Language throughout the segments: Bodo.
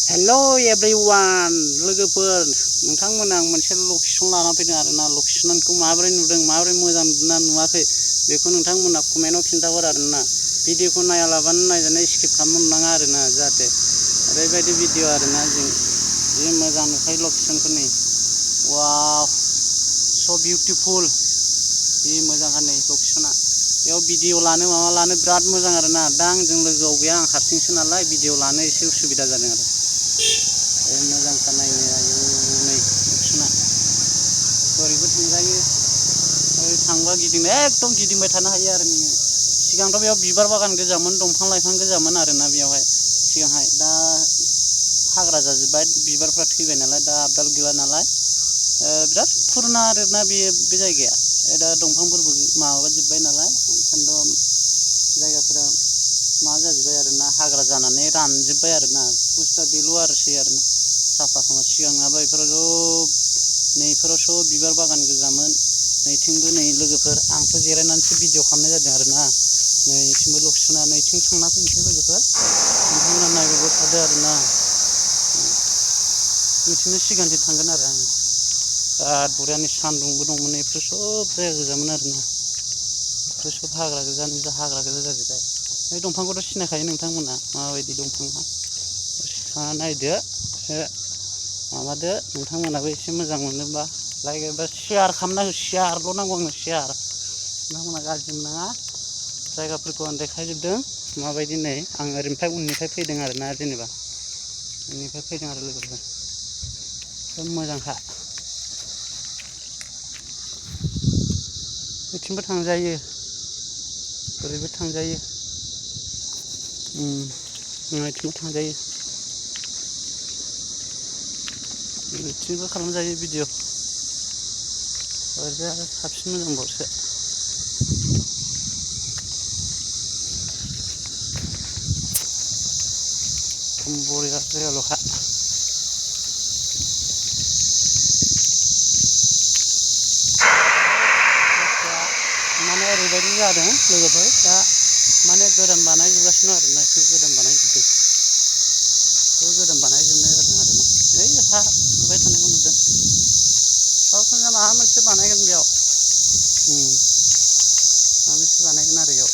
हेलो एवरीवन लोगोफोर नोंथांमोन आं मोनसे लकेशन लाना फैदों आरोना लकेशनखौ माबोरै नुदों माबोरै मोजां नुदोंना नुवाखै बेखौ नोंथांमोना कमेन्टआव खिन्थाहर आरोना भिडिअखौ नायालाबानो नायजानो स्किप खालामनो नाङा आरोना जाहाथे ओरैबायदि भिडिअ आरोना जों जि मोजां नुखायो लकेशनखौ नै वाव सो बिउटिफुल जि मोजांखा नै लकेशना बेयाव भिडिअ लानो माबा लानो बिराद मोजां आरोना दा आंजों लोगोआव गैया आं हारसिंसो नालाय भिडिअ लानो एसे उसुबिदा जादों आरो मोजांखा नायनो आयु नै लकेशना ओरैबो थांजायो ओरै थांबा गिदिंनो एकदम गिदिंबाय थानो हायो आरो नोङो सिगांथ' बेयाव बिबार बागान गोजामोन दंफां लाइफां गोजामोन आरोना बेयावहाय सिगांहाय दा हाग्रा जाजोब्बाय बिबारफ्रा थैबाय नालाय दा आपडाल गैला नालाय बिराद पुराना आरोना बे जायगाया दा दंफांफोरबो माबाजोब्बाय नालाय ओंखायनोथ' जायगाफोरा मा जाजोब्बाय आरोना हाग्रा जानानै रानजोब्बाय आरोना बुस्थुआ बेल' आरोसै आरोना साफा खालाम सिगांनाबो बेफोराव नैफोराव सब बिबार बागान गोजामोन नैथिंबो नै लोगोफोर आंथ' जिरायनानैसो भिडिअ खालामनाय जादों आरोना नैथिंबो लकेशना नैथिं थांना फैनोसै लोगोफोर नोंथांमोना नायबाय थादो आरोना नैथिंनो सिगांथिं थांगोन आरो आं बिराद बुरजानि सान्दुंबो दंमोन बेफोर सब जायगा गोजामोन आरोना बेफोर सब हाग्रा गोजा हाग्रा गोजा जाजोब्बाय बे दंफांखौथ' सिनायखायो नोंथांमोना माबायदि दंफाङा नायदो माबादो नोंथांमोनाबो एसे मोजां मोनोबा लाइक एबा शेयार खालामना हो शेयारल' नांगौ आंनो शेयार नोंथांमोना गाज्रि मोननाङा जायगाफोरखौ आं देखायजोबदों माबायदि नै आं ओरैनिफ्राय उननिफ्राय फैदों आरोना जेनेबा उननिफ्राय फैदों आरो लोगोफोर मोजांखा बेथिंबो थांजायो ओरैबो थांजायो बेथिंबो थांजायो बेथिंबो खालामजायो भिडिअ ओरैजाय आरो साबसिन मोजांबावसो बरिया जायगाल'खा माने ओरैबायदि जादों लोगोफोर दा माने गोदान बानायजोबगासिनो आरोना एसे गोदान बानायजोबदों गोदान बानायजोबनाय जादों आरोना नै हा नुबाय थानायखौ नुदों गावसोरनो माबा मोनसे बानायगोन बेयाव माबा मोनसे बानायगोन आरो बेयाव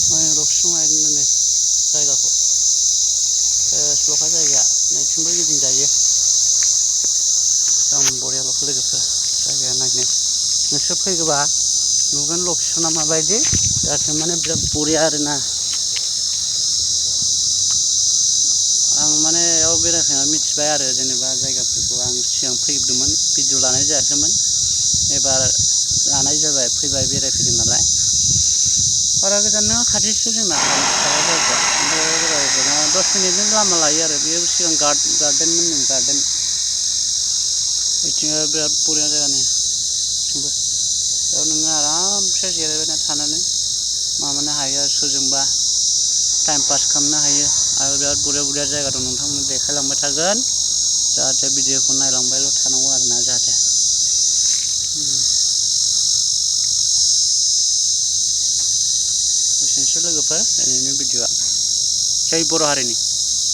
मालाय लकेसन नायदों नै जायगाखौ लखा जायगा नैथिंबो गिदिंजायो एकदम बरिया लोगोफोर जायगाया नायनो नोंसोर फैगोबा नुगोन लकेसना माबायदि जाहाथे माने बिराद बरिया आरोना आं माने बेयाव बेरायफैना मिथिबाय आरो जेनेबा जायगाफोरखौ आं सिगां फैदोंमोन भिडिअ लानाय जायाखैमोन एबार लानाय जाबाय फैबाय बेरायफैदों नालाय बारा गोजान नङा खाथिसो जोंना जायगाया ओमफ्राय 10 मिनिटनि लामा लायो आरो बेयो सिगां गार्डेनमोन नों गार्डेन बिथिं बिराद बरिया जायगानि बिथिंबो बेयाव नोङो आरामसे जिरायबायना थानानै माबानो हायो आरो सोरजोंबा टाइम पास खालामनो हायो आरो बिराद बरिया जायगा दं नोंथांमोननो देखायलांबाय थागोन जाहाथे भिडिअखौ नायलांबायल' थानांगौ आरोना जाहाथे एसेनोसै लोगोफोर दिनैनि भिडिअआ जै बर' हारिनि